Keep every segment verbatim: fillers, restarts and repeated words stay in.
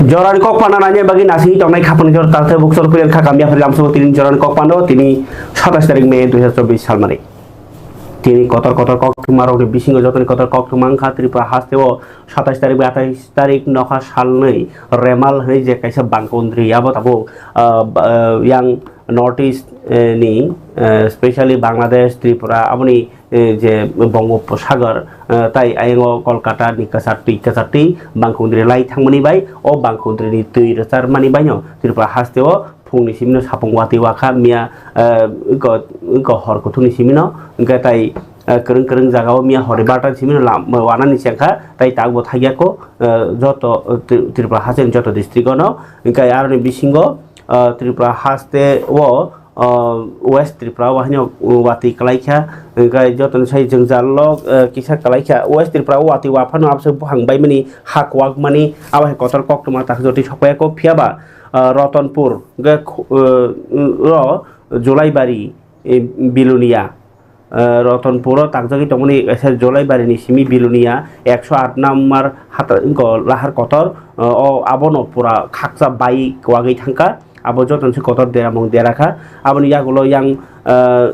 Jorani kok panda naina bagwi nasingwi tongnai khapang jor talthai buksor puyan kha kamya phari lamsongo tini jorani kok pando tini satais tarik May dui hazar chobbish salmani. Tini kotor kotor kok thwngmarokni bisingo jotoni kotor kok thwngma wngkha Tripura hasteo satais tarik bai atais tarik nokha salnwi remal hwnwi je kaisa bangkundri abo tabuk, ah, ba-, ah, yang North East, eh, ni, eh, specially Bangladesh, Tripura aboni eh, je Bongosagar, eh, tai ayang o Kolkata ni kwchar twi, kwchar twi bangkundri lai thangmani bai, o bangkundri ni twi rwcharmani bai no Tripura haste o phung ni simi no sapung watwi wakha miya, eh, iko, iko hor kuthuk ni simi no, hwnkhe tai, eh, kwrwng kwrwng jaga o miya hor ni barta ni simi no lam, wana ni chengkha, tai tak bo thakya ko, eh, joto, eh, Tri-, Tripura haste ni joto district o no, hwnkhe aroni bisingo, eh, Tripura haste o, ah, West Tripura o haino watwi kwlaikha, hwnkhe jotoni sai jwngjal o, ah, kisa kwlaikha. West Tripura o watwi waphano abose buphang baimani, ha kwakmani, abo hai kotor koktwma tak jotwi sokpaiya kho. Phiya ba, ah, Ratanpur, hwnkhe khu-, ah, ro Julaibari, eh, Bilonia, eh, Ratanpuro takjagwi tongmani kaisa Jolaibarini simi Bilonia ekso aat number hata-, go lahar kotor, eh, o abono pura khaksa bai kwagwi thangkha. Abo jotono se kotor deramung derakha. Aboni yagulo yang, eh,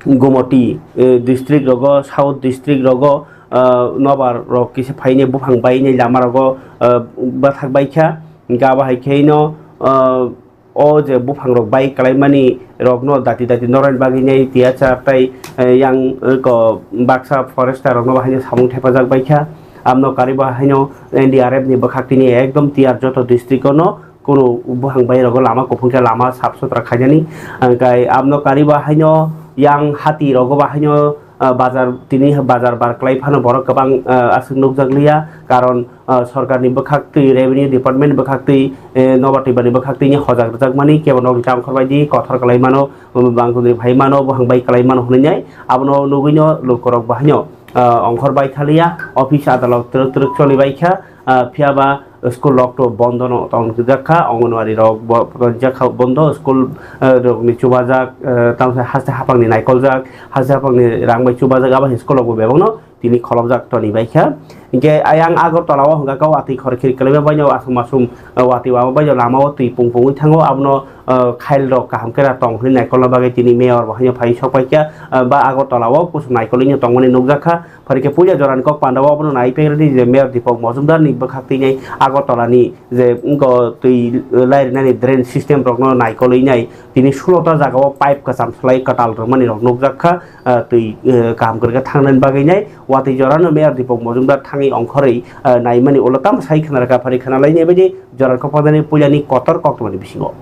Gumoti, eh, district rogo, South district rogo, eh, nobar rok kisa phaini buphang baini lama rogo, eh, bathak baikha. Hingke abo hai khe no, eh, o je buphang rok bai kwlaimani rokno dati dati norani bagwi nai tiya chak tai, eh, yang, eh, ko baksa forester rokno bahaino samung thepajak baikha. Amno kariba haino N D R F ni bwkhak tini ekdom tiyar joto district o no kunu buphang bai rogo lama kuphung khe lama sap sutra khainani. Hingke amno kariba haino yang hati rogo bahaino, ah, bazar, tini bazar bar kwlai phano borok kwbang, ah, aswk nukjakliya, karon, ah, sorkarni bwkhaktwi, revenue department bwkhaktwi, eh, nobar twibani bwkhaktwini hojak rwjakmani, kebo nokni tangkhor bai di kothor kwlai mano, bangkundri phai mano, buphang bai kwlai mano hwnwi nai abono nugwino lukurok bahaino, ah, ongkhor bai thaliya, office adalot twrwk twrwk choli bai kha, ah, phiya ba school rok to bondo no tong jak kha, Anganwadi rok bo-, tong jak kha bondo, school, eh, rok ni chubajak, eh, tamo se haste haphang ni naikol jak, haste haphang ni rang bai chubajak, abo hai school rok bo bebak no tini kholopjak toni bai kha. Hingke ayang Agartala o hingka kau atwi khor khir kwlaiba bai no aswk masum, eh, watwi wama bai no lama o twi pung pungwi thango, abono, eh, khail rok kaham khe ra tong hwnwi naikolna bagwi tini mayor bo haino phai sok pai kha, eh, ba Agartala o kusu naikolwi no tongmani nukjak kha. Phai khe puila jorani kok panda o abono nai pegre di je Mayor Deepak Majumdar ni bwkhak twi nai Agartala ni je wngko twi, eh, lai rinani drain system rokno naikolwi nai tini sulota jaga o pipe kwcham slai kwtal rwmani rok nukjak kha, eh, twi, eh, kaham kwrwkhe thangnani bagwi nai watwi jorano Mayor Deepak Majumdar thangwi ongkhorwi, eh, naimani ulo tamo sai khna rwkha phari khna lai nai bagwi Jorani kok padani puilani kotor koktwmani bisingo.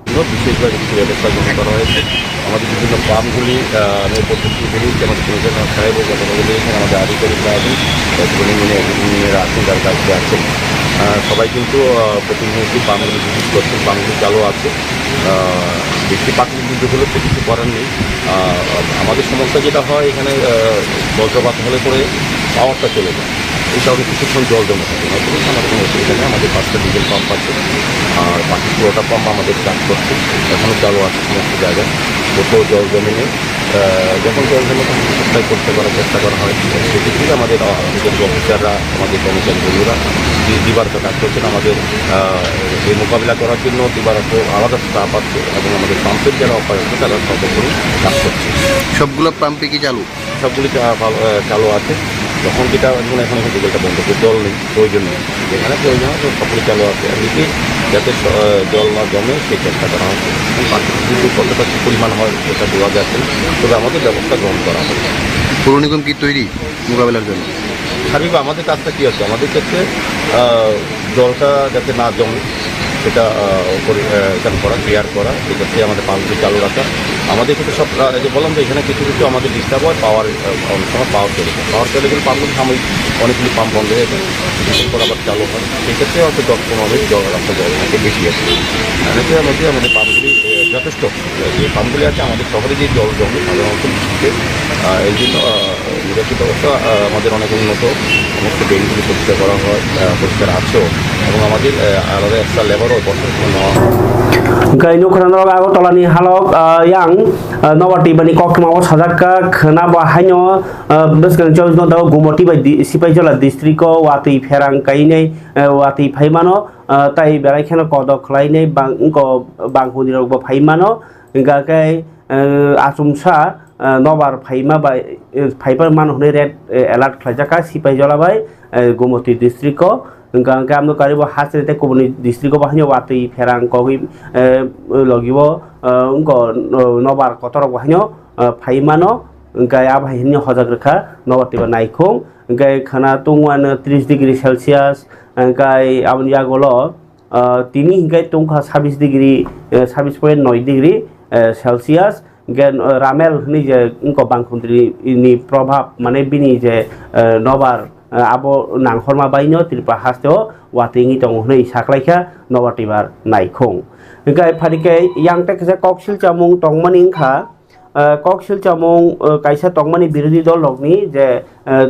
বিশেষভাবে কিছু ব্যবস্থা গ্রহণ করা হয়েছে। আমাদের বিভিন্ন পাম্পগুলি, আহ, আমি উপস্থিত করেছি, আমাদের কমিশনার সাহেব এবং জনগণের এখানে আমাদের আধিকারিকরা আছেন, আহ, জনগণের এখানে আছেন, যারা দায়িত্বে আছেন। আহ, সবাই কিন্তু, আহ, প্রতিনিয়ত পাম্পগুলি ভিজিট করছেন, পাম্পগুলি চালু আছে। আহ, বৃষ্টিপাত কিন্তু হলে তো কিছু করার নেই। আহ, আমাদের সমস্যা যেটা হয় এখানে, আহ, বজ্রপাত হলে পরে পাওয়ারটা চলে যায়। এই কারণে কিছুক্ষণ জল জমে থাকে। নতুবা আমাদের কোনো অসুবিধা নেই, আমাদের পাঁচটা ডিজেল পাম্প আছে, আর বাকি পুরোটা পাম্প আমাদের কাজ করছে, এখনও চালু আছে সমস্ত জায়গায়, কোথাও জল জমে নেই। আহ, যখন জল জমে তখন সাপ্লাই করতে করার চেষ্টা করা হয়, সেক্ষেত্রে আমাদের, আহ, আমাদের অফিসাররা, আমাদের কর্মচারী বন্ধুরা দি-, দিবারাত্র কাজ করছেন। আমাদের, আহ, এই মোকাবিলা করার জন্য দিবারাত্র আলাদা স্টাফ আছে এবং আমাদের পাম্পের যারা অপারেটর তারা সর্বোপরি কাজ করছে। সবগুলো পাম্পে কি চালু? সবগুলি চা-, পাল-, আহ, চালু আছে। যখন যেটা, যেমন এখন, এখন ডিজেলটা বন্ধ আছে, জল নেই, প্রয়োজন নেই। যেখানে প্রয়োজন হয়, সবগুলি চালু আছে। আর কি, যাতে স-, আহ, জল না জমে, সেই চেষ্টা করা হচ্ছে। এখন প্রাকৃতিক দুর্যোগ কতটা কী পরিমাণ হয়, সেটা বলা যাচ্ছে না। তবে আমাদের ব্যবস্থা গ্রহণ করা হবে। পৌর নিগম কি তৈরি মোকাবেলার জন্য? সার্বিক আমাদের কাজটা কী আছে? আমাদের ক্ষেত্রে, আহ, জলটা যাতে না জমে, সেটা, আহ, পরি-, আহ, এখানে করা, ক্লিয়ার করা, সেক্ষেত্রে আমাদের পাম্পটি চালু রাখা। আমাদের ক্ষেত্রে সব, আহ, এই যে বললাম যে এখানে কিছু কিছু আমাদের ডিস্টার্ব হয়, পাওয়ার, আহ, অনেক সময় পাওয়ার চলে যায়। পাওয়ার চলে গেলে পাম্পগুলি সাময়িক অনেকগুলি পাম্প বন্ধ হয়ে যায়, কিছুক্ষণ পর আবার চালু হয়। সেক্ষেত্রে হয়তো দশ পনেরো মিনিট জল রাখা যায়, অনেকে বেশি আছে। এর মধ্যে আমাদের পাম্পগুলি, আহ, যথেষ্ট, আহ, যে পাম্পগুলি আছে আমাদের শহরে যে জল জমে সাধারণত বৃষ্টিতে, আহ, এই জন্য, আহ, বিগত অবস্থা, আহ, আমাদের অনেক উন্নত, সমস্ত ড্রেনগুলি পরিষ্কার করা হয়, আহ, পরিষ্কার আছেও, এবং আমাদের, আহ, আলাদা এক্সট্রা লেবারও বসানো হয়। Hwnkhe nukha norok Agartala ni halok, ah, yang, ah, nobar twi bani koktwma o sajak kha, khwna bo haino, ah, bwskang chobbish ghonta o Gumoti bai di-, Sipaijola district o watwi pherang kainai, ah, watwi phai mano, ah, tai belai kheno kodok khlainai bang-, wngko bangkuni rok bo phai mano, hwnkha khe, ah, achomsa, ah, nobar phaima bai, eh, phaipa mano hwnwi red, eh, alert khlaijak kha Sipaijola bai, eh, Gumoti district o. Hwnkha hwnkhe amno karibo haste tei kubuni district o bo haino watwi pherang kogwi, eh, logi o, eh, wngko, eh, nobar kotor rok bo haino, eh, phai mano, hwnkhe abo hai hwnwi hojak rwkha nobar twiba naikhung, hwnkhe khwna tungmano tris degree Celsius, hwnkhe aboni yagulo, ah, tini hinkhe tungkha sabis degree, eh, sabis point noi degree, eh, Celsius, hingke, eh, Ramel hwnwi je wngkha bangkundri ni probhab, mane bini je, eh, nobar, eh, abo nanghorma baino Tripura hasteo watwi wngwi tongo hwnwi saklaikha nobar twibar naikhung. Hingke phaikhe yang tei kisa koksil chamung tongmani wngkha, eh, koksil chamung, eh, kaisa tongmani birodhi dol rokni je, eh,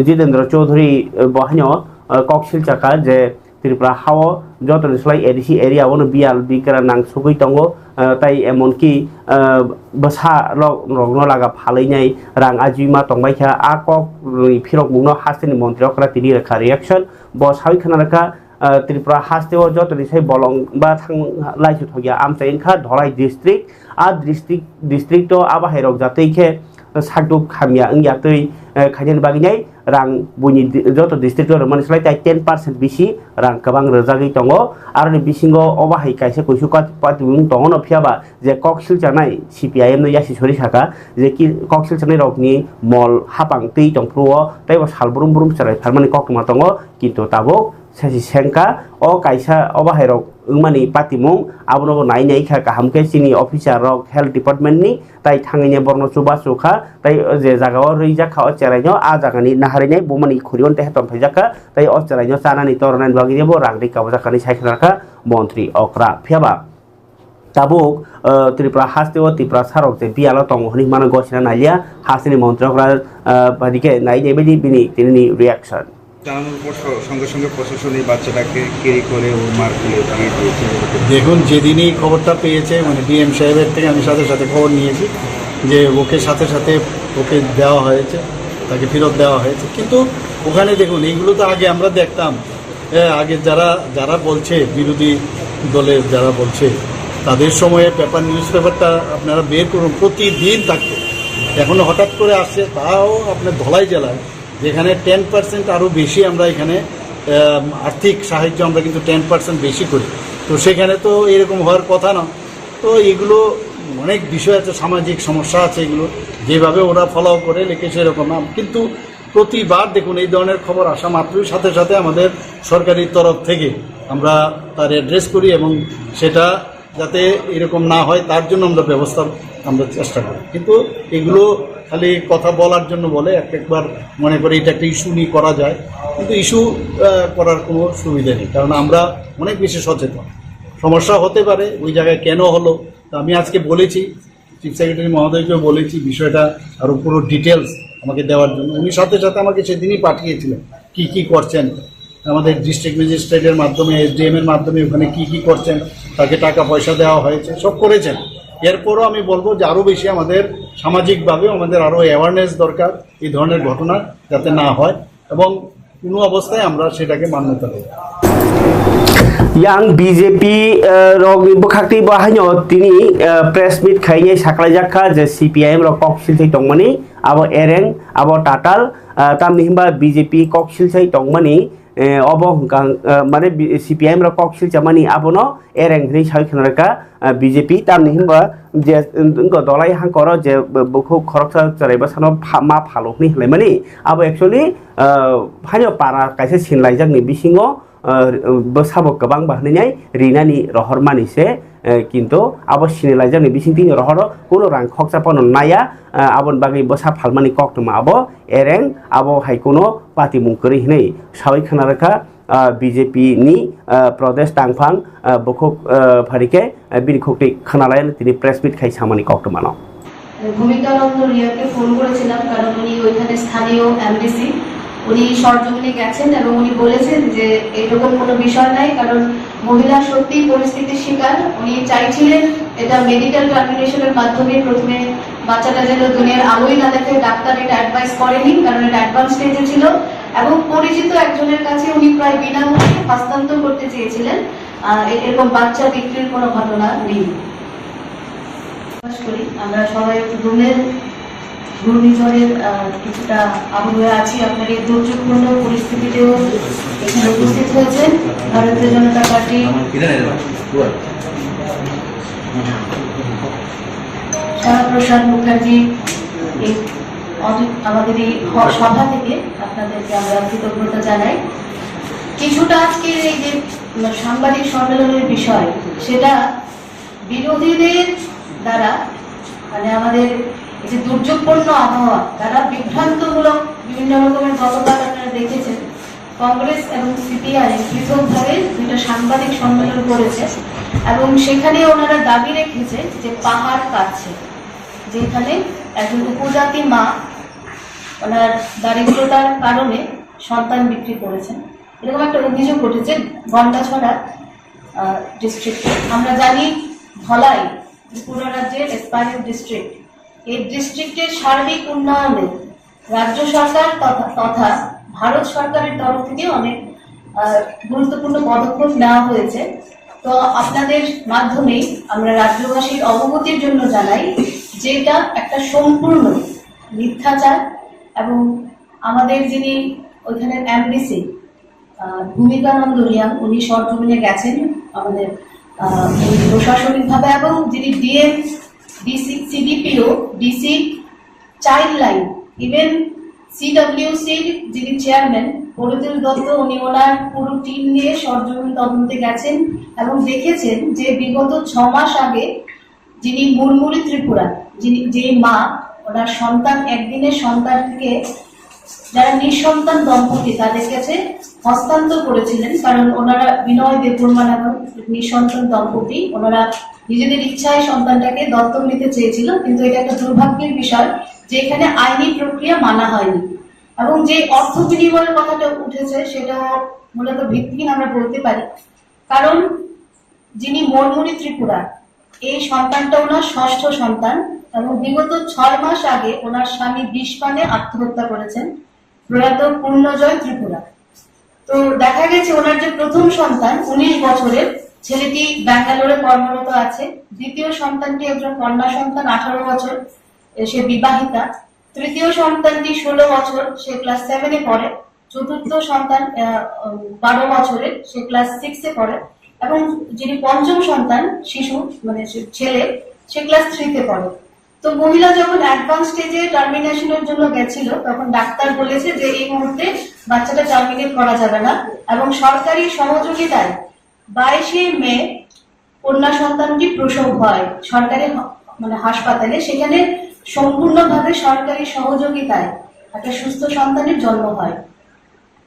Jitendra Chaudhary, eh, bo haino, eh, koksil chakha je Tripura hao jotoni slai A D C area o no biyal bikra nang sugwi tongo, eh, tai emonki, eh, bwsa rok, rokno laga phalwi nai rang ajima tongbai kha. A kok ni phirok mungno hasteni montri okra tini rwkha reaction. Bo sawi khna rwkha, eh, Tripura hasteo jotoni sai bolong ba thang laisu thokya amchai wngkha Dholai district. A district, district o abo hai rok jatwi khe sakduk hamya wngya twi, eh, khainani bagwi nai rang buini di-, joto district o rwmani slai tai ten percent bisi rang kwbang rwjagwi tongo. Aroni bisingo obo hai kaisa kuisu kat-, pati wng tongo no, phiya ba je kok silchanai C P I M no yasi sori saka je ki kok silchanai rokni mol hapang twi tongphuru o tei bo sal brum brum chwrai pharmani koktwma tongo, kintu tabuk sesi sengkha o kaisa obo hai rok wngmani patimung, abono bo nai nai kha kaham khe chini officer rok health department ni, tai thangwi ne borokno chubachu kha, tai o je jaga o rwijak kha o cherai no, a jaga ni naharwi nai bumani khuri on teha tongthai jak kha, tai o cherai no chanani tornani bagwi bo rang ri kabujak kha hinwi sai khna kha montri okra. Phiya ba tabuk, ah, Tripura haste o Tiprasa rok je biyalo tongo hinwi mano gosina nailia hasteni montri okra, ah, baidi khe nai nai baidi bini tinini reaction. জানানোর পর স-, সঙ্গে সঙ্গে প্রশাসন এই বাচ্চাটাকে ক্যারি করে ও মার্কেটে দিয়ে দিয়েছে। দেখুন, যেদিনই খবরটা পেয়েছে, মানে, ডিএম সাহেবের থেকে আমি সাথে সাথে খবর নিয়েছি যে ওকে সাথে সাথে ওকে দেওয়া হয়েছে, তাকে ফেরত দেওয়া হয়েছে। কিন্তু ওখানে দেখুন, এইগুলো তো আগে আমরা দেখতাম, হ্যাঁ, আগে যারা, যারা বলছে, বিরোধী দলের যারা বলছে, তাদের সময়ে পেপার, নিউজ পেপারটা আপনারা বের করুন, প্রতিদিন থাকতো। এখন হঠাৎ করে আসছে, তাও আপনার ধলাই জেলায়, যেখানে টেন পার্সেন্ট আরও বেশি আমরা এখানে, আম, আর্থিক সাহায্য আমরা কিন্তু টেন পার্সেন্ট বেশি করি। তো সেখানে তো এরকম হওয়ার কথা না। তো এগুলো অনেক বিষয় আছে, সামাজিক সমস্যা আছে এগুলো। যেভাবে ওরা ফলো করে লেখে সেরকম না। কিন্তু প্রতিবার দেখুন এই ধরনের খবর আসা মাত্রই সাথে সাথে আমাদের সরকারি তরফ থেকে আমরা তার অ্যাড্রেস করি এবং সেটা যাতে এরকম না হয় তার জন্য আমরা ব্যবস্থা, আমরা চেষ্টা করি। কিন্তু এগুলো খালি কথা বলার জন্য বলে, এক একবার মনে করে এটা একটা ইস্যু নিয়ে করা যায়, কিন্তু ইস্যু, আহ, করার কোনো সুবিধা নেই, কারণ আমরা অনেক বেশি সচেতন। সমস্যা হতে পারে, ওই জায়গায় কেন হলো, তো আমি আজকে বলেছি, চিফ সেক্রেটারি মহোদয়কেও বলেছি বিষয়টা আরও পুরো ডিটেলস আমাকে দেওয়ার জন্য। উনি সাথে সাথে আমাকে সেদিনই পাঠিয়েছিলেন কি কি করছেন, আমাদের ডিস্ট্রিক্ট ম্যাজিস্ট্রেটের মাধ্যমে, এসডিএম এর মাধ্যমে ওখানে কি কি করছেন, তাকে টাকা পয়সা দেওয়া হয়েছে, সব করেছেন। এরপরও আমি বলবো যে আরও বেশি আমাদের সামাজিকভাবেও আমাদের আরও অ্যাওয়ারনেস দরকার এই ধরনের ঘটনা যাতে না হয়, এবং কোনো অবস্থায় আমরা সেটাকে মান্যতা দেব। Yang B J P, eh, rokni bwkhaktwi bo haino tini, eh, press meet khainai saklaijak kha je C P I M rok kok silthai tongmani, abo ereng, abo tatal, eh, tamni hwnba B J P kok silthai tongmani, eh, obo hwnkha, eh, mane B-, C P I M rok kok silchamani abono ereng hwnwi sawi khna rwkha, ah, B J P, tamni hwnba je, wngkha Dholai hangkoro je b-, bukhuk khoroksa chwrai bwsano pha-, ma phalo hwnwi hinlaimani, abo actually, ah, haino para kaisa sinlaijakni bisingo, ah, bwsabo kwbangba hwnwi nai rinani rohormani se, eh, kintu abo sinilaijakni bisingtwi rohoro kuno rang khoksa phano naya, ah, aboni bagwi bwsa phalmani koktwma abo ereng, abo hai kuno patimung kwrwi hwnwi sawi khna rwkha. Ah, B J P ni, ah, Pradesh tangphang, ah, bukhuk, ah, pharikhe, ah, bini khuktwi khwnalayan tini press meet khai samani koktwmano. Bhumikananda রিয়াকে ফোন করেছিলাম, কারণ উনি ওইখানে স্থানীয় এমডিসি। উনি সরজমিনে গেছেন এবং উনি বলেছেন যে এরকম কোনো বিষয় নাই, কারণ মহিলা সত্যিই পরিস্থিতির শিকার। উনি চাইছিলেন এটা মেডিকেল টার্মিনেশনের মাধ্যমে প্রথমে বাচ্চাটা যেন দুনিয়ার আলোই না দেখে, ডাক্তার এটা অ্যাডভাইস করেনি, কারণ এটা অ্যাডভান্স স্টেজে ছিল। এবং পরিচিত একজনের কাছে উনি প্রায় বিনামূল্যে হস্তান্তর করতে চেয়েছিলেন। আহ, এ- এরকম বাচ্চা বিক্রির কোনো ঘটনা নেই। বিশ্বাস করি আমরা সবাই রুমের ঘূর্ণিঝড়ের, আহ, কিছুটা আবহে আছি। আপনারা এই দুর্যোগপূর্ণ পরিস্থিতিতেও এখানে উপস্থিত হয়েছেন ভারতীয় জনতা পার্টি শ্যামাপ্রসাদ মুখার্জি এই অনেক আমাদের এই হ- সভা থেকে আপনাদেরকে আমরা কৃতজ্ঞতা জানাই। কিছুটা আজকের এই যে সাংবাদিক সম্মেলনের বিষয়, সেটা বিরোধীদের দ্বারা, মানে, আমাদের এই যে দুর্যোগপূর্ণ আবহাওয়া, তারা বিভ্রান্তমূলক বিভিন্ন রকমের গতকাল আপনারা দেখেছেন, কংগ্রেস এবং সিপিআইএম পৃথকভাবে দুটো সাংবাদিক সম্মেলন করেছে এবং সেখানে ওনারা দাবি রেখেছে যে পাহাড় কাঁদছে, যেখানে একজন উপজাতি মা ওনার দারিদ্রতার কারণে সন্তান বিক্রি করেছেন, এরকম একটা অভিযোগ উঠেছে গন্ডাছড়া ডিস্ট্রিক্টে। আমরা জানি, ধলাই ত্রিপুরা রাজ্যের এসপায়ারিং ডিস্ট্রিক্ট। এই ডিস্ট্রিক্টের সার্বিক উন্নয়নে রাজ্য সরকার তথা তথা ভারত সরকারের তরফ থেকে অনেক আহ, গুরুত্বপূর্ণ পদক্ষেপ নেওয়া হয়েছে। তো আপনাদের মাধ্যমেই আমরা রাজ্যবাসীর অবগতির জন্য জানাই যে এটা একটা সম্পূর্ণ মিথ্যাচার। এবং আমাদের যিনি ওইখানে এমডিসি, আহ, ভূমিকানন্দ রিয়াং, উনি সরজমিনে গেছেন আমাদের, আহ, এই প্রশাসনিকভাবে, এবং যিনি DM, DC, CDPO, DC, child line, even সিডব্লিউসির যিনি চেয়ারম্যান প্রদ্যুৎ দত্ত, উনি ওনার পুরো টিম নিয়ে সরজমিন তদন্তে গেছেন এবং দেখেছেন যে বিগত ছ মাস আগে যিনি মুরমুরি ত্রিপুরা, যিনি, যেই মা, ওনার সন্তান, একদিনের সন্তানকে যারা নিঃসন্তান দম্পতি, তাদের কাছে হস্তান্তর করেছিলেন, কারণ ওনারা বিনয় দেববর্মা নামক নিঃসন্তান দম্পতি, ওনারা নিজেদের ইচ্ছায় সন্তানটাকে দত্তক নিতে চেয়েছিল, কিন্তু এটা একটা দুর্ভাগ্যের বিষয় যে এখানে আইনি প্রক্রিয়া মানা হয়নি। এবং যে অর্থ বিনিময়ের কথাটা উঠেছে, সেটা মূলত ভিত্তিহীন আমরা বলতে পারি, কারণ যিনি মরমুরি ত্রিপুরা, এই সন্তানটা ওনার ষষ্ঠ সন্তান এবং বিগত ছয় মাস আগে ওনার স্বামী বিষ পানে আত্মহত্যা করেছেন প্রয়াত পূর্ণজয় ত্রিপুরা। তো দেখা গেছে ওনার যে প্রথম সন্তান উনিশ বছরের, ছেলেটি ব্যাঙ্গালোরে কর্মরত আছে। দ্বিতীয় সন্তানটি একজন কন্যা সন্তান, আঠারো বছর, এ, সে বিবাহিতা। তৃতীয় সন্তানটি ষোলো বছর, সে ক্লাস সেভেনে পড়ে। চতুর্থ সন্তান, আহ, উম, বারো বছরের, সে ক্লাস সিক্সে পড়ে। এবং যিনি পঞ্চম সন্তান শিশু, মানে সে ছেলে, সে ক্লাস থ্রিতে পড়ে। তো মহিলা যখন অ্যাডভান্স স্টেজে টার্মিনেশনের জন্য গেছিল, তখন ডাক্তার বলেছে যে এই মুহূর্তে বাচ্চাটা টার্মিনেট করা যাবে না। এবং সরকারি সহযোগিতায় বাইশে মে কন্যা সন্তানটি প্রসব হয় সরকারি হ- মানে হাসপাতালে। সেখানে সম্পূর্ণভাবে সরকারি সহযোগিতায় একটা সুস্থ সন্তানের জন্ম হয়।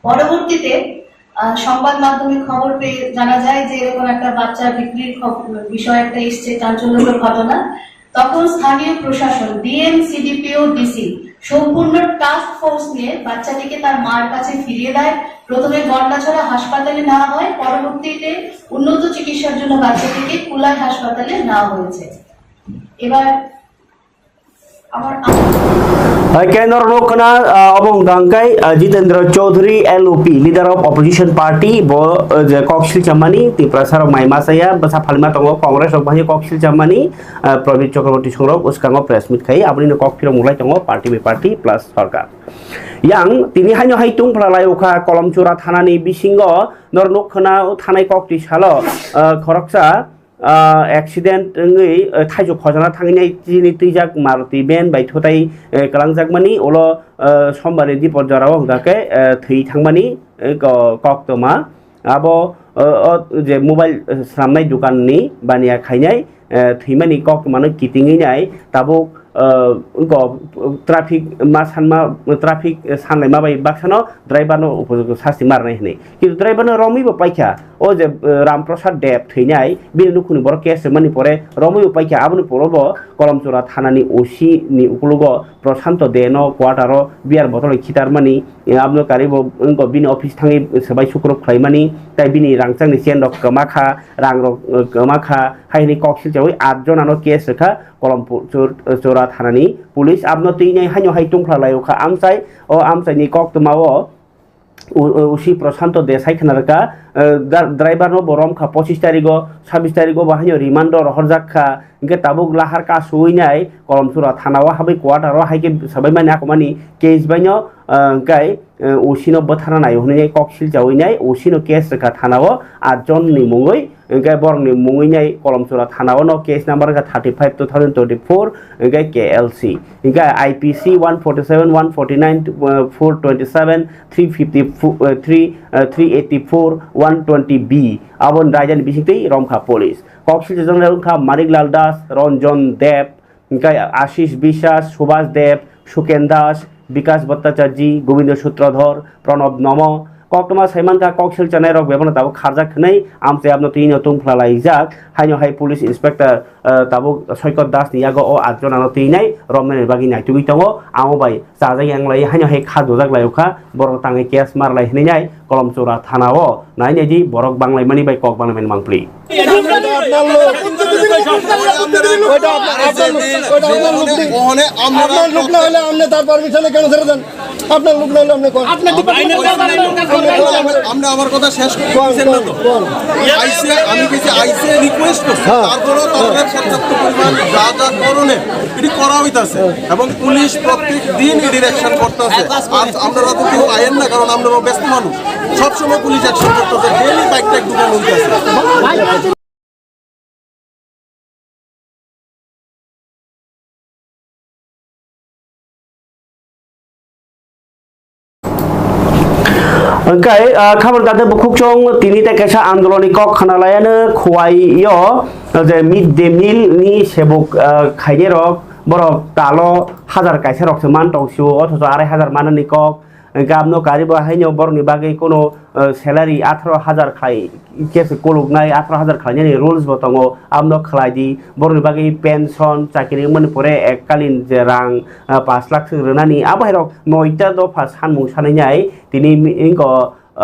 পরবর্তীতে, আহ, সংবাদ মাধ্যমে খবর পেয়ে জানা যায় যে এরকম একটা বাচ্চা বিক্রির খব- বিষয় একটা এসছে, চাঞ্চল্যকর ঘটনা। তখন স্থানীয় প্রশাসন, ডিএম, সিডিপিও, ডিসি সম্পূর্ণ টাস্ক ফোর্স নিয়ে বাচ্চাটিকে তার মার কাছে ফিরিয়ে দেয়। প্রথমে গন্ডাছড়া হাসপাতালে নেওয়া হয়, পরবর্তীতে উন্নত চিকিৎসার জন্য বাচ্চাটিকে কুলাই হাসপাতালে নেওয়া হয়েছে। এবার আমার Hai khe norok khna, ah, obo hwnkha hwnkhe, ah, Jitendra Chaudhary, L O P, Leader of Opposition Party, bo, ah, je kok silchamani, Tiprasa rok mai ma chaya, bwsa phalima tongo, Congress rok bahai kok silchamani, ah, Prabit Chakraborty songrok bwskango press meet khai, aboni no kok phirok mulai tongo, party by party plus sarkar. Yang tini haino hai tungphla lai ukha Kolomchura thanani bisingo, norok khna thanai kok twi salo, ah, khoroksa, ah, accident wngwi, ah, thaichuk khojana thangwi nai chini twijak Maruti van bai thutai, eh, kwlangjakmani ulo, ah, Sombar ni dipor jorao hwnkha khe, eh, thwi thangmani, eh, ko-, koktwma. Abo, ah, o je mobile, eh, swnamnai dukan ni baniya khainai, eh, thwimani koktwmano kitingwi nai tabuk, ah, wngkha traffic ma sanma, traffic sanlaima bai baksano driver no upojukto sasti ma rwnai hwnwi. Kintu driver no romwi bo paikha. o je, eh, Ram Prasad Deb thwinai, bini nukhungni borok case rwmani pore romwi upai kha, aboni pore bo Kolomchura thanani O C ni ukulugo Prashanto De no quarter o beer bottle khitarmani, eh, aboni karibo wngkha bini office thangwi swbai sukruk khlaimani, tai bini rangchakni chain rok kwma kha, rang rok, eh, kwma kha, hai hwnwi kok silchawi at jonano case rwkha Kolomchur-, Chura thanani police. Abno twi nai haino hai tungphla lai kha amchai, o amchaini koktwmao, U-, U C Prashanto Desai khna rwkha, eh, ga-, driver no bo rom kha pochis tarigo, sabis tarigo bo haino remand o rohorjak kha, hwnkhe tabuk lahar ka suwi nai Kolomchura thana o habwi quarter o hai khe sabai mani akomani case bai no, eh, hwnkhe, eh, O C no bwtharna nai hwnwi kok silchawi nai O C no case rwkha thana o at jon ni mungwi. Hwnkhe borokni mungwi nai Kolomchura thana-o no case number wngkha thirty five two thousand twenty four, hwnkhe K L C. Hwnkhe I P C one forty seven, one forty nine, uh, four twenty seven, three fifty, uh, three, uh, three eighty four, one twenty B. Aboni raidani bisingtwi romkha police. Kok silchajak wngkha Manik Lal Das, Ranjan Deb, hwnkhe Ashish Biswas, Subhas Deb, Suken Das, Bikas Bhattacharjee, Gobindo Sutradhar, Pranab Nomo. Koktwma saimankha kok silchanai rok bebano tabuk kharjak hwnwi amchai abno twino tungphla laijak. Haino hai police inspector, eh, tabuk Soikot Das ni yago o at jonano twinai romnani bagwi naitugwi tongo. Amo bai chajak yang lai haino hai kha dojak lai kha borok tangwi case mar lai hwnwi nai. Kolomchura thana o nai nai di borok banglaimani bai kok banglaimani mangpli. এটা আপনার লোক। ওইটা আপনার, আপনার লোক, ওইটা আপনার লোক নেই। ওখানে আমরা আপনার লোক না হলে আপনি তার পারমিশনে কেন ছেড়ে দেন? আপনার লোক না হলে আপনি কোন? আপনি তো আইনের কাছে আমরা, আমরা আমার কথা শেষ করতে কোন, দিচ্ছেন না তো। কোন, কোন? আইসিআই, আমি কিছু আইসিআই রিকোয়েস্ট করছি, হ্যাঁ। তারপরেও তাদের পর্যাপ্ত পরিমাণ যা যা করণের এটি করা হইতাছে। এবং পুলিশ প্রত্যেক দিন এটির অ্যাকশন করতেছে। আজ আপনারা তো কেউ আয়েন না, কারণ আপনারা ব্যস্ত মানুষ। সবসময় পুলিশ অ্যাকশন করতেছে, ডেইলি বাইক টাইক ঢুকানো হইতেছে। Hwnkhe, ah, khabor date bukhuk chwng tini tei kaisa andoloni kok khna laiano Khowai-o, ah, je mid day meal ni sebuk, ah, khainai rok borok talo hajar kaisa rok se man tong sio, othocho arai hajar manani kok. Hwnkhe abno karibo haino borokni bagwi kono, ah, salary atharo hajar khai khe se koloknai, atharo hajar khlainani rules bo tongo, abno khlai di. Borokni bagwi pension, chakiri wngmani pore ekkalin je rang, ah, pash lakh se rwnani, abo hai rok noita dopha sanmung sanai nai tini mi-, wngkho,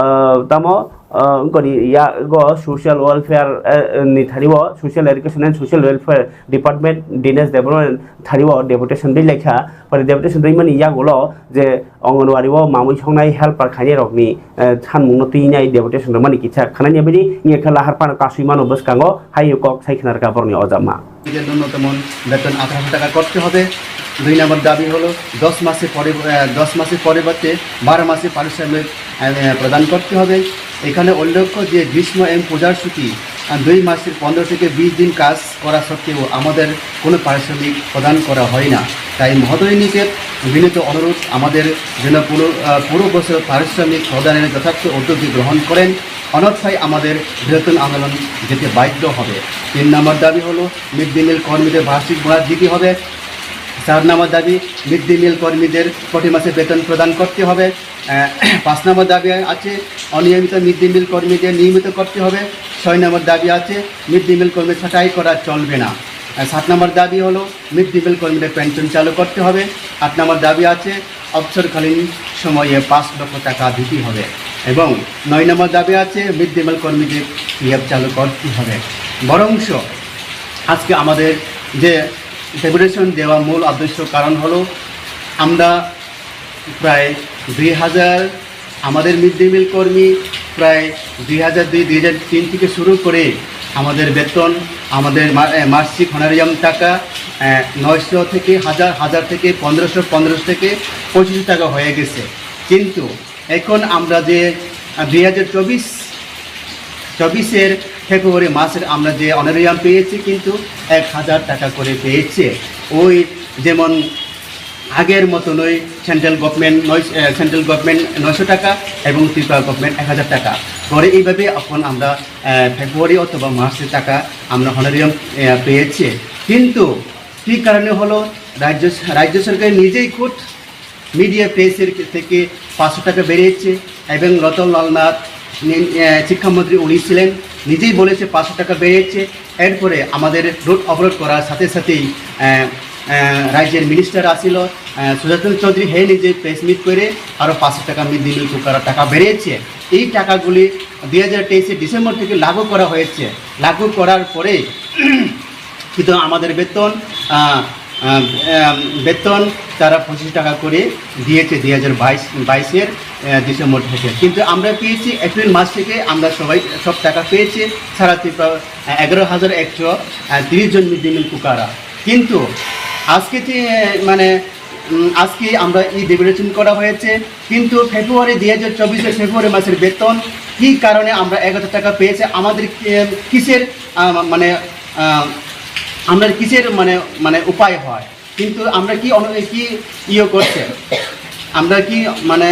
ah, tamo, ah, wngkoni yago social welfare, eh, ni thani o social education and social welfare department, Dinesh Debbarma thani o deputation rwi laikha. Pore deputation rwimani yagulo je Anganwadi o mamui songnai helper khainai rokni, eh, sanmungno twinai deputation rwmani kisa khanani abini wngya khe lahar phano kasui mano bwskango hai kok sai khna rwkha borokni ojama. নিজের ন্যূনতম বেতন আঠারোশো টাকা করতে হবে। দুই নম্বর দাবি হলো দশ মাসের পরি-, আহ, দশ মাসের পরিবর্তে বারো মাসের পারিশ্রমিক, আহ, প্রদান করতে হবে। এখানে উল্লেখ্য যে গ্রীষ্ম এবং পূজার ছুটি, আহ, দুই মাসের পনেরো থেকে বিশ দিন কাজ করা সত্ত্বেও আমাদের কোনো পারিশ্রমিক প্রদান করা হয় না। তাই মহোদয়নীকে বিনীত অনুরোধ, আমাদের যেন পুরো, আহ, পুরো বছর পারিশ্রমিক প্রদানের যথার্থ উদ্যোগ গ্রহণ করেন, অন্যথায় আমাদের বৃহত্তম আন্দোলন যেতে বাধ্য হবে। তিন নম্বর দাবি হলো মিড ডে মিল কর্মীদের বার্ষিক বোনাস দিতে হবে। চার নম্বর দাবি, মিড ডে মিল কর্মীদের প্রতি মাসে বেতন প্রদান করতে হবে। আহ, পাঁচ নম্বর দাবি আছে অনিয়মিত মিড ডে মিল কর্মীদের নিয়মিত করতে হবে। ছয় নম্বর দাবি আছে মিড ডে মিল কর্মী ছাঁটাই করা চলবে না। আহ, সাত নম্বর দাবি হলো মিড ডে মিল কর্মীদের পেনশন চালু করতে হবে। আট নম্বর দাবি আছে অবসরকালীন সময়ে পাঁচ লক্ষ টাকা দিতে হবে। এবং নয় নম্বর দাবি আছে মিড ডে মিল কর্মীদের পিএফ চালু করতে হবে। বরঞ্চ আজকে আমাদের যে ডেপুটেশন দেওয়া মূল উদ্দেশ্য কারণ হলো আমরা প্রায় দুই হাজার, আমাদের মিড ডে মিল কর্মী প্রায় দুই হাজার দুই, দুই হাজার তিন থেকে শুরু করে আমাদের বেতন, আমাদের মা-, এ, মাসিক হনারিয়াম টাকা, এ, নয়শো থেকে হাজার, হাজার থেকে পনেরোশো, পনেরোশো থেকে পঁচিশশো টাকা হয়ে গেছে। কিন্তু এখন আমরা যে, আহ, দুই হাজার চব্বিশ, চব্বিশের ফেব্রুয়ারি মাসের আমরা যে অনারিয়াম পেয়েছি কিন্তু এক হাজার টাকা করে পেয়েছে। ওই যেমন আগের মতনই সেন্ট্রাল গভর্নমেন্ট নয়, আহ, সেন্ট্রাল গভর্নমেন্ট নয়শো টাকা এবং ত্রিপুরা গভর্নমেন্ট এক হাজার টাকা করে। এইভাবে এখন আমরা, আহ, ফেব্রুয়ারি অথবা মার্চের টাকা আমরা অনারিয়াম, আহ, পেয়েছি। কিন্তু কী কারণে হলো, রাজ্য, রাজ্য সরকার নিজেই খুদ মিডিয়া প্রেসের থেকে পাঁচশো টাকা বেড়েছে এবং রতনলাল নাথ নি-, আহ, শিক্ষামন্ত্রী উনি ছিলেন, নিজেই বলেছে পাঁচশো টাকা বেড়েছে। এরপরে আমাদের রোড অবরোধ করার সাথে সাথেই, আহ, আহ, রাজ্যের মিনিস্টার আসিল, আহ, সুজাতা চৌধুরী, হে নিজে প্রেস মিট করে আরও পাঁচশো টাকা মিড ডে মিল কুকারের টাকা বেড়েছে। এই টাকাগুলি দুই হাজার তেইশে ডিসেম্বর থেকে লাগু করা হয়েছে। লাগু করার পরে কিন্তু আমাদের বেতন, আহ, আহ, আহ, বেতন তারা পঁচিশ টাকা করে দিয়েছে দুই হাজার বাইশ, বাইশের, আহ, ডিসেম্বর থেকে। কিন্তু আমরা পেয়েছি এপ্রিল মাস থেকে, আমরা সবাই সব টাকা পেয়েছি। সারা ত্রিপুরা, আহ, এগারো হাজার একশো, আহ, তিরিশ জন মিড ডে মিল কুকাররা। কিন্তু আজকে যে, মানে, উম, আজকে আমরা এই ডেপুটেশন করা হয়েছে, কিন্তু ফেব্রুয়ারি, দুই হাজার চব্বিশের ফেব্রুয়ারি মাসের বেতন কি কারণে আমরা এক হাজার টাকা পেয়েছে? আমাদের কি-, কিসের, আহ, মানে, আহ, আমরা কিসের, মানে, মানে, উপায় হয়? কিন্তু আমরা কি অন-, কি ইয়ে করছে? আমরা কি, মানে,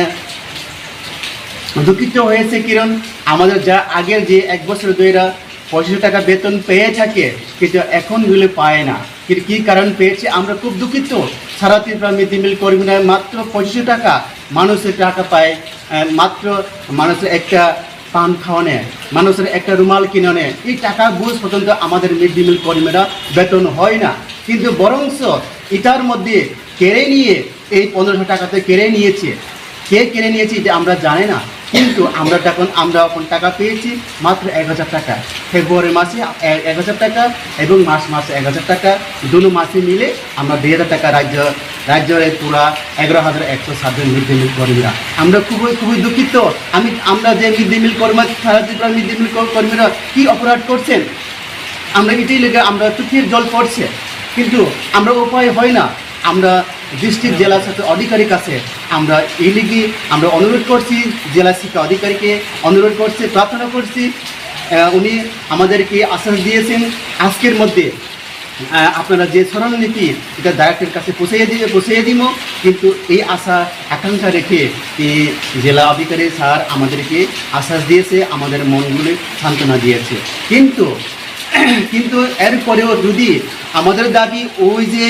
দুঃখিত হয়েছে? কারণ আমাদের যা আগের যে এক বছর ধরে পঁচিশশো টাকা বেতন পেয়ে থাকে, কিন্তু এখন গুলো পায় না। কিন্তু কি কারণ পেয়েছে, আমরা খুব দুঃখিত। সারা ত্রিপুরা মিড ডে মিল কর্মীরা মাত্র পঁচিশশো টাকা মানুষের টাকা পায়, আহ, মাত্র মানুষের একটা পান খাওয়ানে, মানুষের একটা রুমাল কিনানে, এই টাকা বুঝ পর্যন্ত আমাদের মিড ডে মিল কর্মীরা বেতন হয় না। কিন্তু বরঞ্চ এটার মধ্যে কেড়ে নিয়ে, এই পনেরোশো টাকাতে কেড়ে নিয়েছে। কে কেড়ে নিয়েছে এটা আমরা জানি না, কিন্তু আমরা এখন, আমরা এখন টাকা পেয়েছি মাত্র এক হাজার টাকা। ফেব্রুয়ারি মাসে এ-, এক হাজার টাকা এবং মার্চ মাসে এক হাজার টাকা, দুটো মাসে মিলে আমরা দেড় হাজার টাকা রাজ্য, রাজ্যের পুরা এগারো হাজার একশো সাত জন মিড ডে মিল কর্মীরা। আমরা খুবই, খুবই দুঃখিত। আমি, আমরা যে মিড ডে মিল কর্মী, সারা ত্রিপুরা মিড ডে মিল কর-, কর্মীরা কি অপরাধ করছেন, আমরা এটাই লেগে আমরা চোখের জল পড়ছে, কিন্তু আমরা উপায় হয় না। আমরা ডিস্ট্রিক্ট জেলা শিক্ষা অধিকারীর কাছে আমরা এই লিগে আমরা অনুরোধ করছি, জেলা শিক্ষা অধিকারীকে অনুরোধ করছি, প্রার্থনা করছি। আহ, উনি আমাদেরকে আশ্বাস দিয়েছেন আজকের মধ্যে, আহ, আপনারা যে স্মরণলিপি এটা ডাইরেক্টরের কাছে পৌঁছাইয়ে দিয়ে, পৌঁছাইয়ে দিব, কিন্তু এই আশা আকাঙ্ক্ষা রেখে এই জেলা অধিকারী স্যার আমাদেরকে আশ্বাস দিয়েছে, আমাদের মনগুলি সান্ত্বনা দিয়েছে। কিন্তু, কিন্তু এরপরেও যদি আমাদের দাবি ওই যে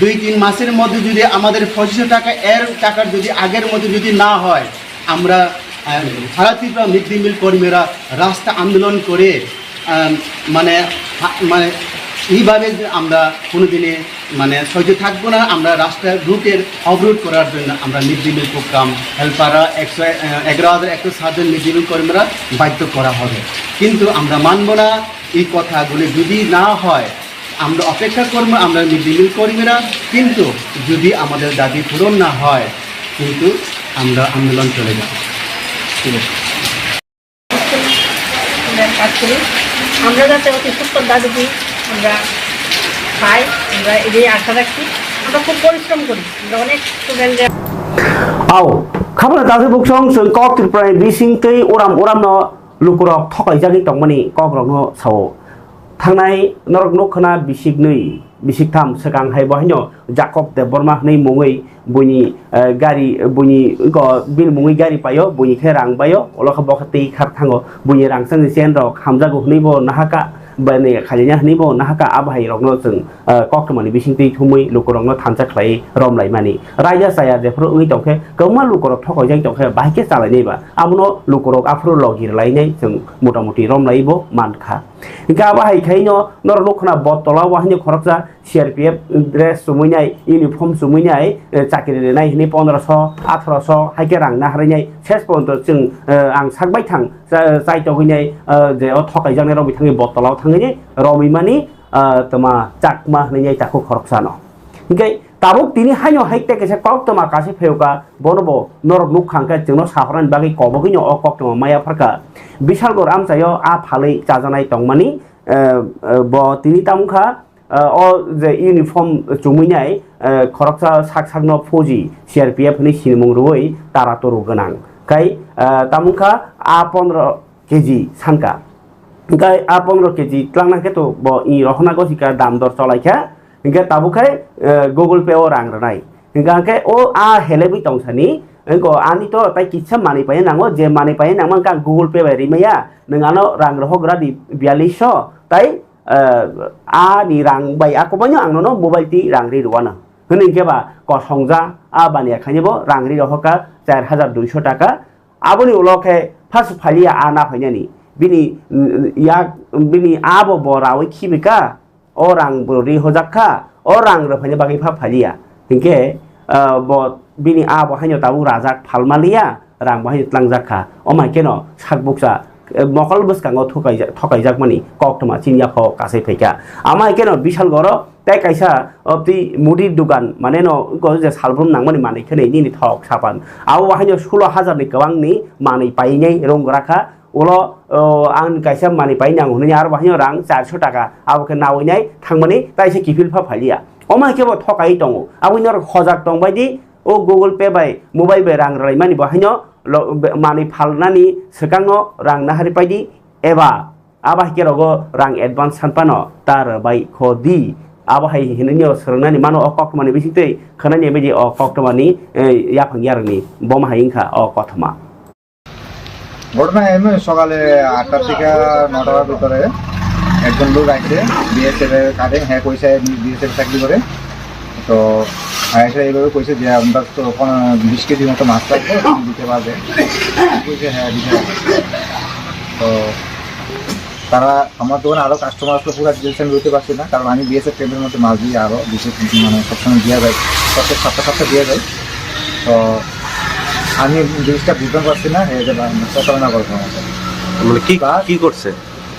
দুই তিন মাসের মধ্যে যদি আমাদের পঁচিশশো টাকা, এর টাকার যদি আগের মতো যদি না হয়, আমরা, আহ, সারা ত্রিপুরা মিড ডে মিল কর্মীরা রাস্তা আন্দোলন করে, আহ, মানে, হা-, মানে, এইভাবে যে আমরা কোনোদিনে, মানে, সহ্য থাকবো না। আমরা রাস্তা রুটের অবরোধ করার জন্য আমরা মিড ডে মিল প্রোগ্রাম, হেল্পাররা একশো, আহ, এগারো হাজার একশো সাত জন মিড ডে মিল কর্মীরা বাধ্য করা হবে। কিন্তু আমরা মানবো না, এই কথাগুলি যদি না হয়, আমরা অপেক্ষা করবো, আমরা মিড ডে মিল কর্মীরা, কিন্তু যদি আমাদের দাবি পূরণ না হয়, কিন্তু আমরা আন্দোলন চলে যাব। ঠিক আছে। আমরা কাজ করি, আমরা যাতে অতি সত্তর দাবিটি আমরা পাই, আমরা এটাই আশা রাখি। আমরা খুব পরিশ্রম করি, আমরা অনেক স্টুডেন্টরা Ao, khabana tangwi buksong chwng kok Tripurani bising twi uram uramno lukurok thokaijagwi tongmani kokrokno sao. Thangnai norok nukkhwna bisiknwi, bisiktham swkang hai bo haino Jacob Debbarma hwnwi mungwi buini, eh, gari, buini ko bini mungwi gari paio, buini khe rang baio, ulo khe bo khe twi khar thango, buini rangchakni chain rok hamjago hwnwi bo nahaka, bini khaina hwnwi bo nahaka, abo hai rokno chwng, eh, koktwmani bisingtwi thumwi lukurokno thansa khlai romlaimani. Raida chaya jephru wngwi tongkhe, kwbangma lukurok thokoijak tongkhe, bahai khe chalainai ba, abono lukurok aphuru logi rwlainai chwng motamuti romlaibo mankha. Hingkhe abo hai khaino norok nukkhwna bottola o haino khoroksa C R P F dress chumui nai, uniform chumui nai, eh, chakri rinai hwnwi pondroso, atharoso hai khe rang naharwi nai, ses porjonto chwng, eh, ang sak baithang cha-, chai togwi nai, eh, je o thokaijaknai rok bai thangwi bottola o thangwi nai romwi mani, eh, tma chakma hwnwi nai takhuk khoroksano. Hingkhe tabuk tini haino hai tei kaisa koktwma kasi phaio ka, bono bo norok nukha hwnkhe chwngno sahornani bagwi kobogwino o koktwma maya pharkha. Bisalgor amchaio a phalwi chajaknai tongmani, eh, eh, bo tini tamo wngkha, eh, o je uniform chumui nai, eh, khoroksa sak sakno fauji C R P F hwnwi sinimung rwui tara toru gwnang. Khai, eh, tamo wngkha a pondro K G sanka. Hingkhe a pondro K G tlangnang khe to bo i rohorna gosika dam dor cholaikha. Hingkhe tabuk khai, eh, Google Pay o rang rwnai. Hingkha khe o a helebwi tongsani, wngkha ani to tai kisa manwi paina nango, je manwi paina nangma wngkha ang Google Pay bai rimaya, nwng ano rang rohok gra di biyaliso, tai, eh, ani rang bai a kobaino ang nono mobile twi rang ri rwano. Hwnwi khe ba kosongja a baniya khaini bo rang ri rohorkha char hajar duiso taka. Aboni ulo khe Sasu phaliya a na phainani. Bini, mm, yak, bini abo bo rawi khibika. O rang bo ri hojak kha, o rang rwphaini bagwi pha phaliya. Hinkhe, ah, bo bini a bo haino tabuk rajak phalmaliya, rang bo haino tlangjak kha. Omo hai kheno sak bukcha, eh, mokol bwskango thokaija-, thokaijak mani koktwma chini yaphao kasai phaikha. Amo hai kheno Bishalgoro tei kaisa, oh, twi mudir dukan, mane no wngkha je salbrum nangmani manwi kheno nini thok sapan. Abo bo haino sulo hajar ni kwbangni manwi painai rung gra kha. Ulo, o, ang kaisa manwi pai nango hwnwi aro bahai rang charso taka abo khe nawi nai thangmani taisa kiphil pha phaliya. Omo hai khe bo thokai tongo. Aboni norok hojak tong bai di, o Google Pay bai mobile bai rang rwlai mani bo haino lo-, be-, manwi phalnani swkang no rang nahari pai di eba abo hai khe rogo rang advance san phano ta rwbai kho di. Abo hai hinwi no swrwng nani mano o koktwma ni bising twi khwnani bai di o koktwma ni, eh, yaphang yarwk ni bo ma hai wngkha o kothoma. ঘটনা এমনি সকালে আটটার থেকে নটার ভিতরে একজন লোক আসছে, বিএসএফ এর কাজে, হ্যাঁ, কইছে বিএসএফ চাকরি করে। তো আইসে এইভাবে কইছে যে, "আমরা তো ওখানে বিশ কেজি মতো মাছ লাগবে, তুমি দিতে পারবে?" কইছে, "হ্যাঁ, দিতে পারবে।" তো তারা আমার দোকানে আরো কাস্টমার আসলো, পুরো ডিটেলস আমি বলতে পারছি না, কারণ আমি বিএসএফ ক্যাম্পের মধ্যে মাছ দিয়ে আরো বিশেষ মানে সবসময় দিয়ে যাই, প্রত্যেক সপ্তাহ সপ্তাহ দিয়ে যাই। তো আমি জিনিসটা বুঝতে পারছি না, এই যে প্রতারণা করছে আমার সাথে। মানে কি, প্লাস কি করছে?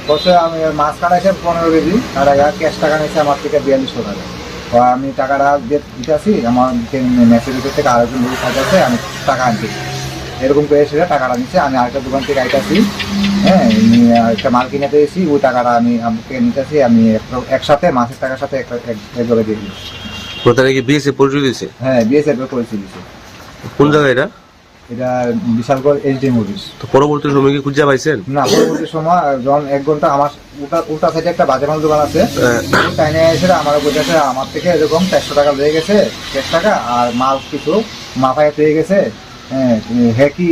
বলছে আমি মাছ কাটাইছে পনেরো কেজি, আর ক্যাশ টাকা নিচ্ছে আমার থেকে বিয়াল্লিশশো টাকা। তো আমি টাকাটা যে দিতেছি, আমার মেসেজ থেকে আরেকজন লোক আছে, আমি টাকা আনছি। এরকম করে এসে টাকাটা নিচ্ছে, আমি আরেকটা দোকান থেকে আইতাছি, হ্যাঁ, নিয়ে একটা মাল কিনে পেয়েছি, ওই টাকাটা আমি আমাকে নিতেছি, আমি একটা, একসাথে মাছের টাকার সাথে একটা, এক, একভাবে দিয়ে দিই। কোথায় নাকি বিএসএফ পরিচয় দিছে? হ্যাঁ, বিএসএফ এর পরিচয় দিছে। কোন জায়গা এটা? এটা বিশালগড় এসডিএম অফিস। তো পরবর্তী সময় কি খুঁজে পাইছেন? না, পরবর্তী সময় যখন এক ঘন্টা আমার উল্টা, উল্টা সাইডে একটা বাজে মাল দোকান আছে, হ্যাঁ। তাই নিয়ে এসে আমার বলতেছে, "আমার থেকে এরকম চারশো টাকা লয়ে গেছে, ক্যাশ টাকা, আর মাল কিছু মাথায় পেয়ে গেছে, হ্যাঁ, হে কি,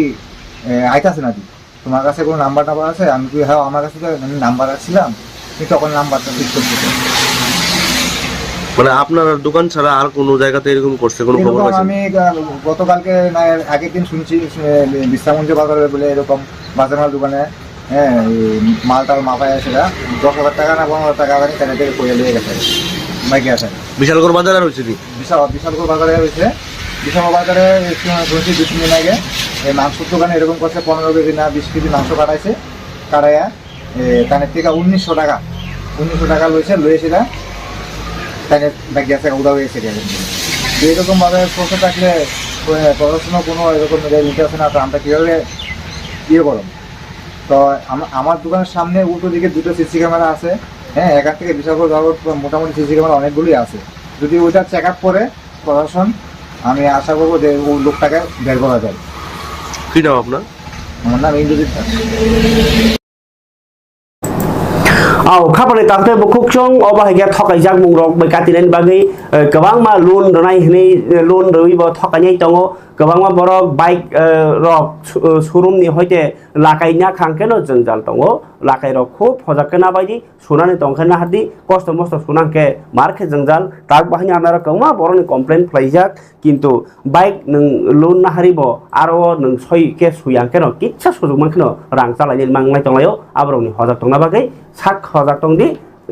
এ, আইতাছে নাকি? তোমার কাছে কোনো নাম্বার টাম্বার আছে?" আমি কই, "হ্যাঁ, আমার কাছে তো এমনি নাম্বার রাখছিলাম, কিন্তু তখন নাম্বারটা ঠিক করতে পারি।" মানে আপনার দোকান ছাড়া আর কোনো জায়গাতে এরকম করছে, কোনো খবর এরকম পাইছেন? আমি, আহ, গতকালকে না এর আগের দিন শুনছি, এ, বিশ্রামগঞ্জ বাজারে বলে এরকম বাজে মাল দোকানে, হ্যাঁ, এই মাল টাল মাথায় আছে, দশ হাজার টাকা না পনেরো হাজার টাকা জানি, তাদের থেকে কইয়া লিয়ে গেছে, মাইকে আছে। বিশালগড় বাজারে হয়েছে কি? বিশাল, বিশালগড় বাজারে হয়েছে। বিশালগড় বাজারে একটু শুনছি দুই তিন দিন আগে, এই মাংসর দোকানে এরকম করছে, পনেরো কেজি না বিশ কেজি মাংস কাটাইছে, কাটাইয়া, এ, তাদের থেকে উনিশশো টাকা, উনিশশো টাকা লইছে, লইয়ে সেটা তাদের ব্যাগ গেছে, উধাও হয়েছে গেছে। তো এরকম ভাবে চলতে থাকলে, এ, প্রশাসনও কোনো এরকম রেল নিতে আসে না, তো আমরা কীভাবে ইয়ে করব? তো আমা-, আমার দোকানের সামনে উল্টো দিকে দুটো সিসি ক্যামেরা আছে, হ্যাঁ, এখান থেকে বিশালগড় যাওয়ার মোটামুটি সিসি ক্যামেরা অনেকগুলোই আছে। যদি ওইটা চেক আপ করে প্রশাসন, আমি আশা করবো যে ওই লোকটাকে বের করা যায়। কি নাম আপনার? আমার নাম ইন্দ্রজিৎ Das. Au, khapani takhtai bukhuk chwng obo hai khe thokaijak mung rok bai katinani bagwi, eh, kwbangma loan rwnai hwnwi, eh, loan rwui bo thokainai tongo. Kwbangma borok bike, eh, rok, eh, showroom ni hoite lakaina khang khe no jwngjal tongo. Lakai rok khub hojak khe nabaidi, sunani tong khe nahardi, kosto mosto suna hwnkhe mar khe jwngjal. Tak bahai ni anaro kwbangma borok ni complain khlaijak. Kintu bike nwng loan nahari bo aro o nwng soi khe sui ang kheno kisa sujuk man kheno rang chalai nani manglai tonglaio, aborok ni hojak tongna bagwi sak hojak tongdi,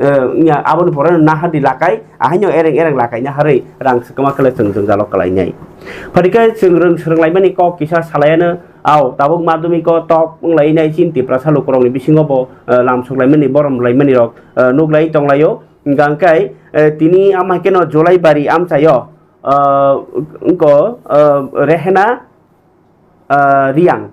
eh, wngya aboni pore no nahardi lakai, ahaino ereng ereng lakai naharwi rang swkma khe chwng jwngjalo kwlainai. Phati khe chwng rwng swrwng laimani kok kisa salaiano, au tabuk madhyamiko top wnglainai chini Tiprasa lukurokni bisingo bo, eh, lamsok laimani borom laimani rok, eh, nuklai tonglaio. Hwnkha hwnkhe, eh, tini ama kheno Jolaibari amchaio, ah, wngko, ah, Rehena, ah, Riang,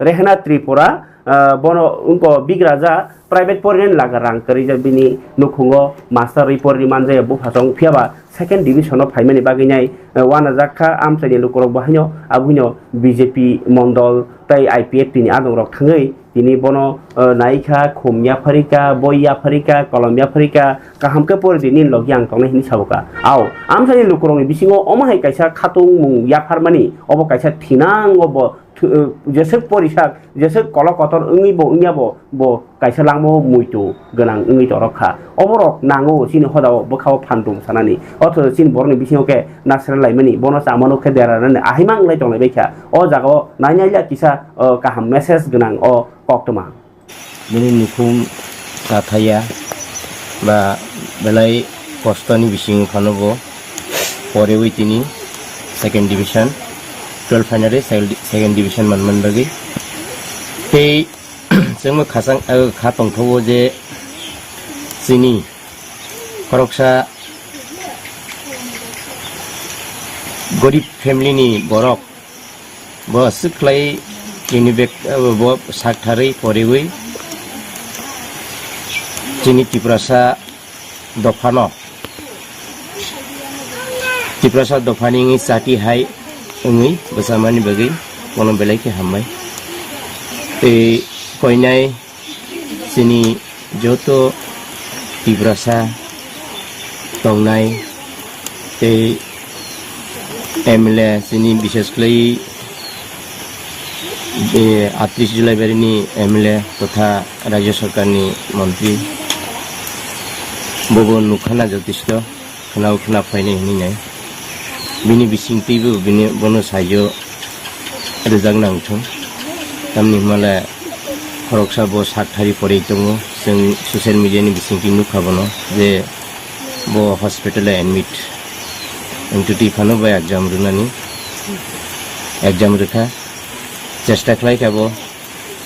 Rehena Tripura, ah, bono wngko bigraja private porinani laga rang kwrwijak bini nukhungo master rwi porini manjaya buphasong, phiyaba second division o phaimani bagwi nai, ah, uanajak kha amchaini lukurok bo haino, abo haino B J P mondol tei I P F T ni adongrok thangwi tini bono, eh, naikha, khum yapharikha, boi yapharikha, kolom yapharikha, kaham khe pori di nini logi ang tongnai hinwi sabukha. Au, amchaini lukurokni bisingo omo hai kaisa khatung mung yapharmani, obo kaisa thinang, obo thu-, jeswk porisak, jeswk kolok kotor wngwi bo wngya bo, bo kaisa langmao muitu gwnang wngwi torok kha. Oborok nango chini hodao bwkhao phandum sanani. Othocho chini borokni bisingo khe nasra laimani, bono chamano khe dera rwnani ahai mang lai tonglai bai kha. O jagao nai nai le kisa, o, kaham message gwnang o koktwma. Bini nukhung kathaya ba belai kostoni bisingo phano bo poriwi tini second division, twelve final second division manmani bagwi. Tei chwngno khachang, eh, kha tongthogo je chini khoroksa gorib family ni borok bo aswk khlai chini bek, bo sak tharwi poriwi chini Tiprasa dophano, Tiprasa dophani wngwi chati hai wngwi bwchamani bagwi bono belai khe hambai. Tei koinai chini joto Tiprasa tongnai tei M L A chini, bishes khlai, eh, atris Julaibari ni M L A totha Rajya Sarkar ni montri, bobo nukhana jotisto. Khwnao khwna phainai hinwi nai. Bini bisingtwibo bini, bono saijo rwjak nang thung. Tamni hwnba le khoroksa bo sak thari porwi tongo. Chwng social media ni bisingtwi nukha bono je bo hospital o admit wngtwi twi phano bai exam rwnani, exam rwkha. Chesta khlai kha bo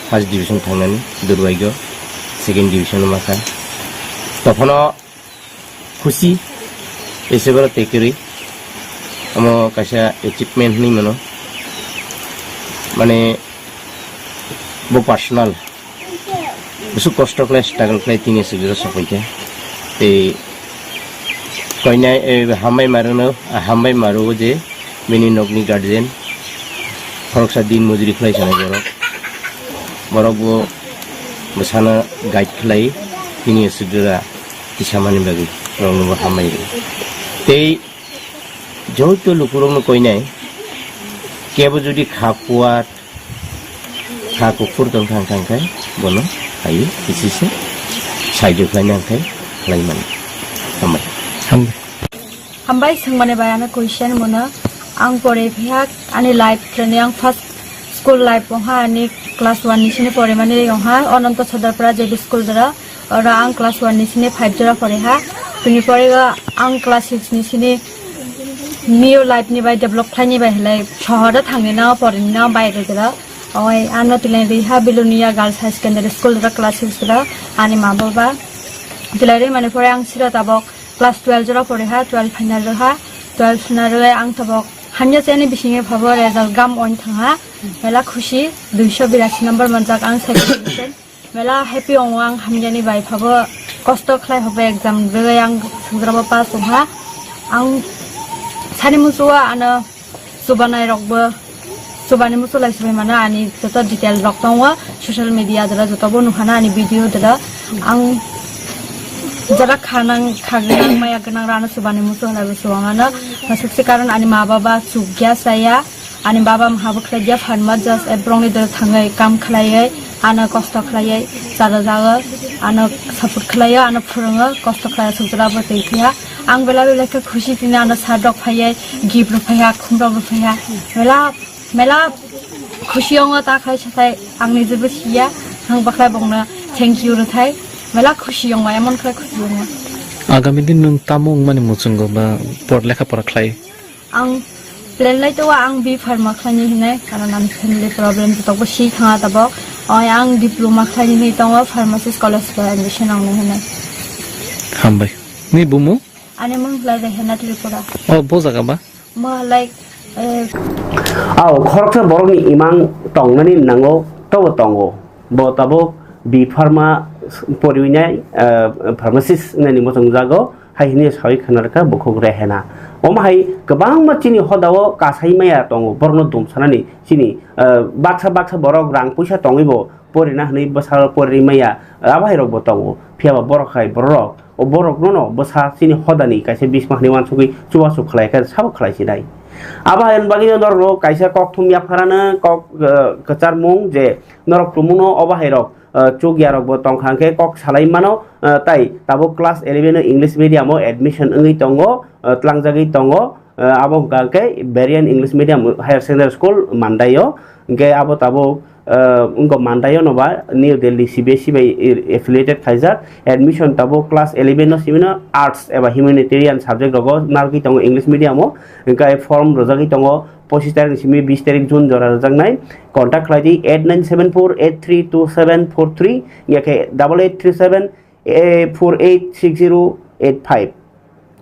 first division thangnani, durbaigyo second division o makha. Tophano khusi, ese boro tei kwrwi. Omo kaisa achievement hinwi mano. Mane, bo personal. Bwswk kosto khlai, struggle khlai, tini aswk jora sopaikha. Tei koinai, eh, hambai marono, hambai maro je, bini nokni guardian, khoroksa din mojuri khlai sanai borok. Borok bo bwsano guide khlai, tini aswk jora tisamani bagwi borokno bo hambai rw. Tei joto lukurokno koinai kebo jodi kha kuat, kha kuphur tong thang thang khai bono hai kisi se saijo khlai nang khai khlai mano. Hambai. Hambai. Hambai swngmani bai ano question mono. Ang pore phiya ani life journey, ang first school life wngkha ani class one ni sini pore mani wngkha Ananta Sadarpara J B school dara. Oro ang class one ni sini five jora pore ha. Bini pore o ang class six ni sini new life ni bai develop khlai ni bai halai sohor o thang ni na pore ni na bai re jora. Oi ano tilai ri ha Bilonia Girls High Secondary School dara class six dara ani ma baba tilai ri mani pore ang sira tabok class twelve jora pore ha, twelve final rw ha, twelve final rw ang tabok hamya chani bisinge phabo result gam oin thang ha, mela khusi duiso birasi number manjak ang second division, mela happy ong ang hamyani bai phabo kosto khlai hobo exam rw ang sungrabo pass ong ha, ang sani musuwa ano Chubanai rok bo, chubani musu lai chubai mano ani joto detail rok tongo social media dara joto bo nukha na ani video dara. Ang jara khanang kha gwnang maya gwnang rano chubani musu halai bo chuba mano. Masuk se karon ani ma baba chukya saya, ani baba maha bo khlai ya pharma just a brong ni dara thangai kam khlaiwi ano kosto khlaiwi chara jago ano support khlaio ano phwrwngo kosto khlai suk jora bo tei phiya. Ang belai belai khe khusi tini ano sir rok phaiya, gift rok phaiya, khum rok phaiya. Mela, mela khusi wngo ta khai sathai ang nijebo siya, ang bakhla bongno thank you rwthai. Mela khusi wngo, emon khlai khusi wngo. Agami din nwng tamo wngmani muchungo ba por lekha pora khlai? Ang plan lai tongo ang B Pharma khlaini hinai, karon ani family problem jotobo si thanga tabok. Oi ang diploma khlaini hinwi tongo, pharmacist college bo admission ang hinai. Hambai. Ni bumu? Ani mung lai Rehena Tripura. Oh, bo jaga ba? Mo lai, eh, Ao khoroksa borokni imang tongnani nango, tobo tongo. Bo tabuk B Pharma poriwinai, eh, pharmacist wngnani muchungjago, hai hwnwi sawi khna rwkha bukhuk Rehena. Omo hai kwbangma chini hodao kasai maya tongo, borokno dumsanani chini, eh, baksa baksa borok rang puisa tongwibo porina hwnwi bwsalo porinai maya, abo hai rokbo tongo. Phiyaba borok hai borok O borokno no bwsa chini hodani kaisa bisma hwnwi uansugwi chubachu khlai khe sabo khlai sinai. Abo hai bagwi norok kaisa kok thum yapharano kok, eh, kwcharmung je norok tumungno obo hai rok, eh, chukya rok bo tongkha hwnkhe kok salai mano, eh, tai tabuk class eleven o English medium o admission wngwi tongo, eh, tlangjagwi tongo, eh, abo hwnkha hwnkhe Variant English Medium Higher Secondary School Mandai o, hwnkhe abo tabuk ah, wngkha Mandai o no ba New Delhi C B S E bai affiliated khaijak. Admission tabuk class eleven no simi no arts eba humanitarian subject rogo narwgwi tongo English medium o. Hwnkhe form rwjagwi tongo pochis tarik ni simi bis tarik June jora rwjaknai. Contact khlai di eight nine seven four eight three two seven four three, ya khe double eight three seven four eight six zero eight five.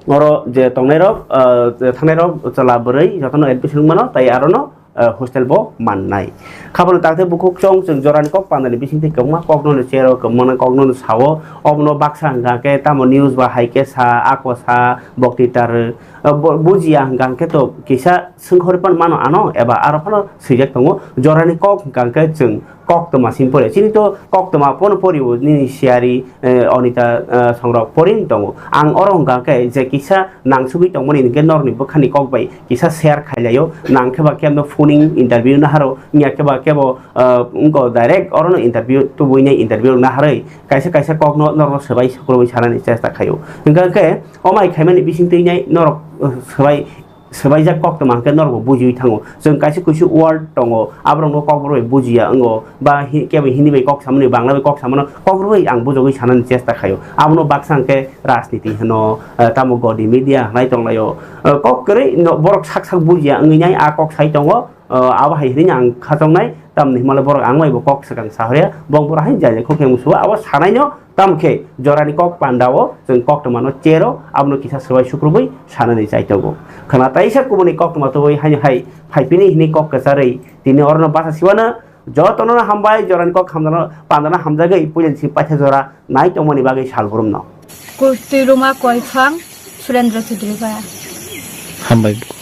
Oro je tongnairok, ah, je thangnairok chwla bwrwi jotono admission mano, tai arono, ah, hostel bo mannai. Khaboni takte bukhuk chong chwng jorani kok pandani bisingtwi kwbangma kokno no chero, kwbangma kokno no sao. Obono baksa hwnkha khe tamo news ba hai khe sa, ako sa, bokti tar, ah, bo-, bujiya hwnkha khe to kisa swngkhorwi pan mano ano, eba aro phano swijak tongo. Jorani kok hwnkha khe chwng koktwma simi pore. Chini to koktwma pono pori o nini siyari, eh, Onita, eh, songrok porin tongo. Ang oro hwnkha khe je kisa nangsugwi tongmani hinkhe norokni bwkhani kok bai kisa share khailaio. Nang khe ba khe no phoning interview naharo, wngya khe ba khe bo, eh, wngko direct orono interview tubui nai interview naharwi kaisa kaisa kokno norokno swbai sukrubui sanani chesta khaio. Hwnkha khe omai khaimani bisingtwi nai norok, eh, swbai swbaijak koktwma hwnkhe norokbo bujiwi thango. Chwng kaisa kuisu word tongo, aborokno kokborok bai bujiya wngo, ba hi-, kebo Hindi bai kok samani, Bangla bai kok samano kokborok bai ang bujogwi sanani chesta khaio. Abono baksa hwnkhe rajniti hwno, eh, tamo godi media hwnwi tonglaio. Eh, kok kwrwi no, borok sak sak bujiya wngwi nai a kok sai tongo, eh, abo hai hwnwi ang khachoknai, tamni hwnmale borok ang bai bo kok swkang sahorya, bong borok hai jai jai khok khe musuo, abo sanaino Tamo khe jorani kok pandao chwng koktwmano chero, abono kisa swbai sukrubui sanani chai tongo. Khwna taisa kubuni koktwma tubui haino hai phaipini hwnwi kok kwcharwi tini orono basa siwano jotono hambai jorani kok hamdano pandano hamjagwi puilani simi paitha jora nai tongmani bagwi salbrumno. Kutui Ruma Koiphang, Surendra Chudri Baya. Hambai.